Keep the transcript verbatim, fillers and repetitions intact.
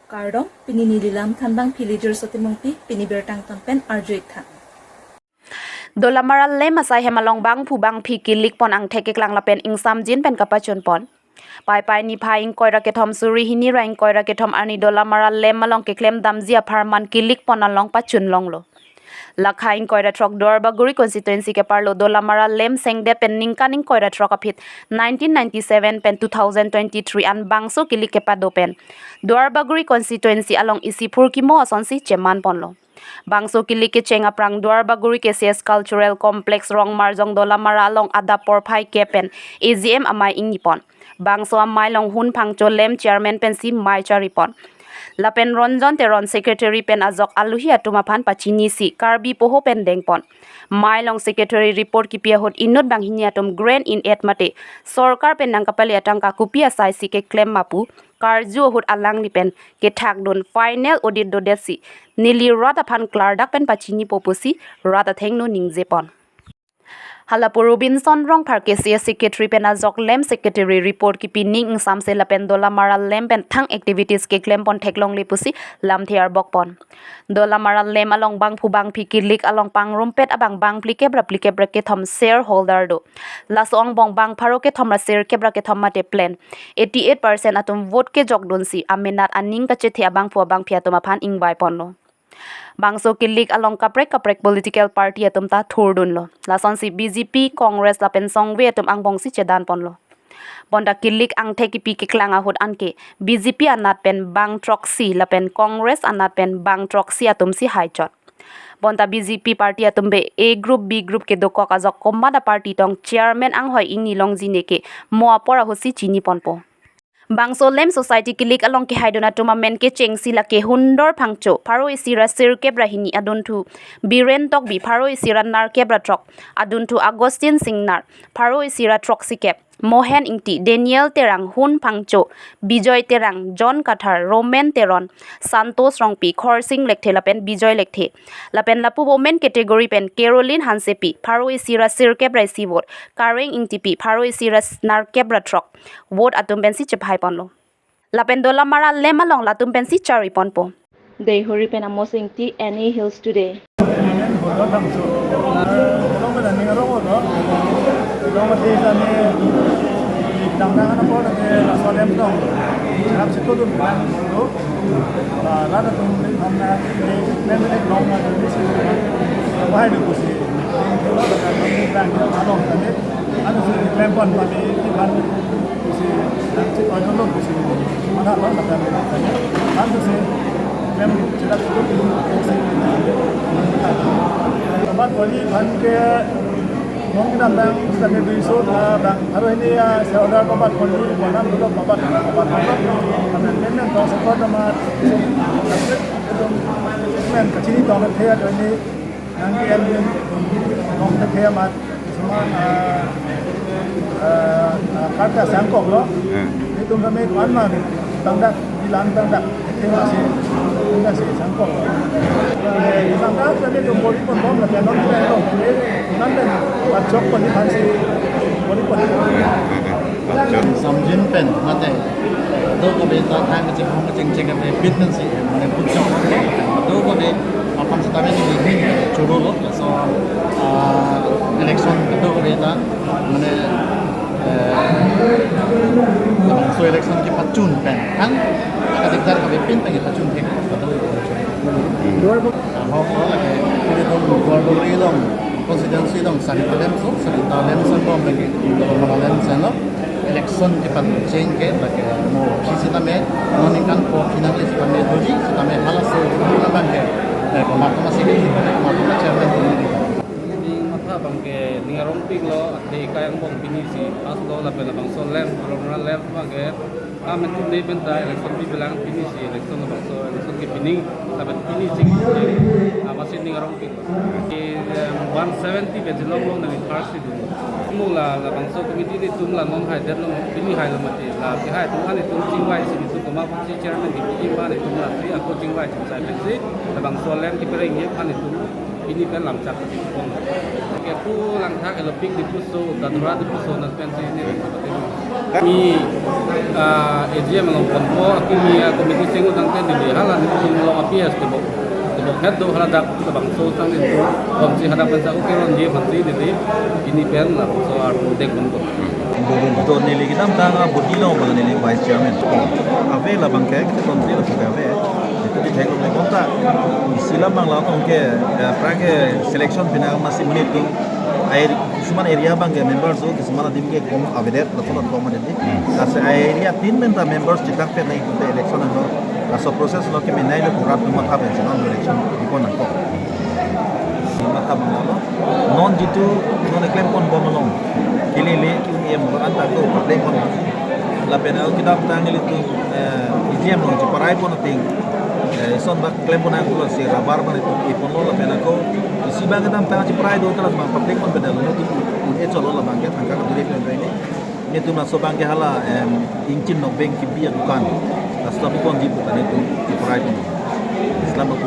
Kardom, pini neli lam thanbang Philiger Sotimungpi, pini birta angton pen arju-ik tha. Dolamara Lem asai hem along bangphu bangphi kilik pon angthek keklang lapen ingsamjin pen kapachun pon. Paipai niphai ingkoi ra kethom suri hini ra ingkoi ra kethom arni Dolamara Lem along keklem damji apharman kilik pon along pachun longlo. Lakha ingkoi ra throk Duarbagori constituency keparlo Dolamara Lem sengdet pen ningkan ingkoi ra throk aphi nineteen ninety-seven pen two thousand twenty-three an bangso kilik kepado pen Duarbagori constituency along isi phurkimo asonsi cheman ponlo. Bangso kilik kecheng aphrang Duarbagori K C S Cultural Complex Rongmarjong Dolamara along adap porphai ke pen A G M amei ingni pon. Bangso amei along Hun Phangcho Lem chairman pensi mei chari pon. Lapen Ronjon Teron secretary pen ajok aluhi atum aphan pachinisi Karbi poho pen deng pon. Mei along secretary report kipi ahut inut banghini atum grant in aid mate sorkar pen nangkapale atangka kopi asai si keklem ma pu karju ahut alangli pen kethakdun final audit dodet si neli rat aphan klardak pen pachinipo pusi rat athengno ningje pon. Hala pu Robinson Rongphar K C S secretary pen ajok Lem secretary report kipi ning ingsamse lapen Dolamara Lem pen thang activities keklem pon theklongle pusi lamthe arbok pon. Dolamara Lem along bangphu bangphi kilik along pangrumpet abang bang phlikep ra phlikep ra kethom shareholder do. Laso angbong bang pharo kethom ra sirkep ra kethom mate plan eighty-eight percent atum vote kejokdunsi amenat aning kachethe abangphu abangphi atum aphan ingvai ponlo. Bangso kilik along kaprek kaprek political party atum ta thurdunlo. Lasonsi B J P, Congress lapen songve atum angbongsi chedan ponlo. Bonta kilik angthek kipi keklang ahut anke B J P anat pen bang throksi lapen Congress anat pen bang throksi atumsi haichot. Bonta B J P party atum be A group, B group kedokok ajok komat aparty tong chairman anghoi ingni longji neke mo apor ahutsi chini ponpo. Bangso Lem Society kilik along kehaidun atum amen kechengsi lake Hundor Phangcho, pharo isi ra sirkep ra hini, adunthu Biren Tokbi, pharo isi ra nerkep ra throk, adunthu Augustine Singnar, pharo isi ra throksikep, Mohen Ingti, Daniel Terang, Hun Phangcho, Bijoy Terang, John Kathar, Roman Teron, Santos Rongpi, Khorsing Lekthe lapen Bijoy Lekthe. Lapen lapu women category pen Caroline Hansepi, pharo isi ra sirkep ra isi vote, Kareng Ingtipi, pharo isi ra nerkep ra throk vote atum pensi chephai ponlo. Lapen Dolamara Lem along latum pensi chari ponpo. Deihori pen Amos Ingti, N A Hills Today. Hodo tangso. Hodo mena ning arong hodo. Hodo mati kami damdang anak hodo ke laso Lem tong. Harap situ tu bukan hodo. Ba, rada tum ni hamna ni memang ni long na ni si. Bahai ni kusi. Hodo kan ni bang along tadi. Anu si Lem pon kami di ban kusi. Nang si kau dulu kusi. Mana lo kata ni. Anu si Lem cedak tu kusi. Tempat bagi ban ke Mong kedamdang kita ke duiso ta bang, baru ini ya, saya order kobat kondi, kobat dulu kobat, kobat kobat. Kami memang tong support sama, men kachini tong ke ya, ini nang ke yang tong ke ya mat, semua, eh, eh, eh, karta sangkok lo. Hmm. Itu kami kuan man, tangdak, bilang tangdak. Thengsi, thengsi sangkok. Eh, sangkok sabi tu bori pon bom la piano ni lo. Kan den pachok pon ni phansi bori pon. Samjin pen mate. Do ko be ta thang ching hong ching ching be bit pen si mane put chok. Do ko be aphan seta be ni ni churu lo. So, ah, election do ko be ta mane Eh, so election kepachun pen, kan? Kadikdar kami pin pen kepachun thek. Duar bo- Ah, ho, ho, lagi, kuli dong, Duarbagori dong, constituency dong, Sarita Lem so, Sarita Lem san bom lagi, Dolamara Lem san lo, election kepachun ke, lagi, mo, si sitame, mo ningkan po, kinang le sitame, doji, sitame, hala so, kinang ke, eh, komat komat si, komat komat chairman ini. Ning matha abang ke ning arongpik lo, athe ikai angbong pini si pass lo lapen labangso Lem, Dolamara Lem abang ke. Amen tum ne penta election pipelang pini si election labangso election ke pining lapen pini si, ah, masi ning arongpik lo. Ke, em, one seventy pen si longlong nang first si dun. Mo la labangso committee netum la non haidet lo, pini hai lo mati. La kehai atum an netum chingvai si netum komat si chairman di pini ma netum la si ako chingvai chingsai pen si labangso Lem kepereng ye an netum pini pen lamchak pon. Ke pu langthak elo pik di puso, Dadora di puso, nat pen si ini pen si pati. Mi, ah, A G M along ponpo, aki mi, ah, committee sing utang ke dili hala ni along A P S tebok. Tebok head do hala dak tebang so sang itu. Komsi hadak pensa oke ron je mansi dili. Ini pen la so ar dek ponpo. To neli kedamtang abudi lo bang neli vice chairman. Ave labang ke, kita konti lo suka ave. Itu di thek lo konta. Isi labang la tong ke, eh, pra ke selection pina masih menit tu. Air kisuman area abang ke members do, kisuman adim ke kom avedet, laso la kom avedet. Hmm. Laso area tin pen ta members chithak pen nai kute election ano. Laso process lo ke menai lo kurat matha pen si non election di kon nangkok. Si matha manglo. Non jitu non klem pon bom along. Kili le ki un em lo anta ko papleng pon. Lapen ako kedamtang ilitum, eh, A G M along cheparai pon ating. Eh, ison bak klem pon ang pulo si rabar man itu ipon lo lapen ako. Isi bang kedamtang cheparai do telas bang papleng pon bedal lo tu un e cholo labang ke tangka duri pen ini. Netum laso bang ke hala, em, ingchin nok beng kibi adukan. Laso tapi kon jipu kan itu cheparai pon. Islam aku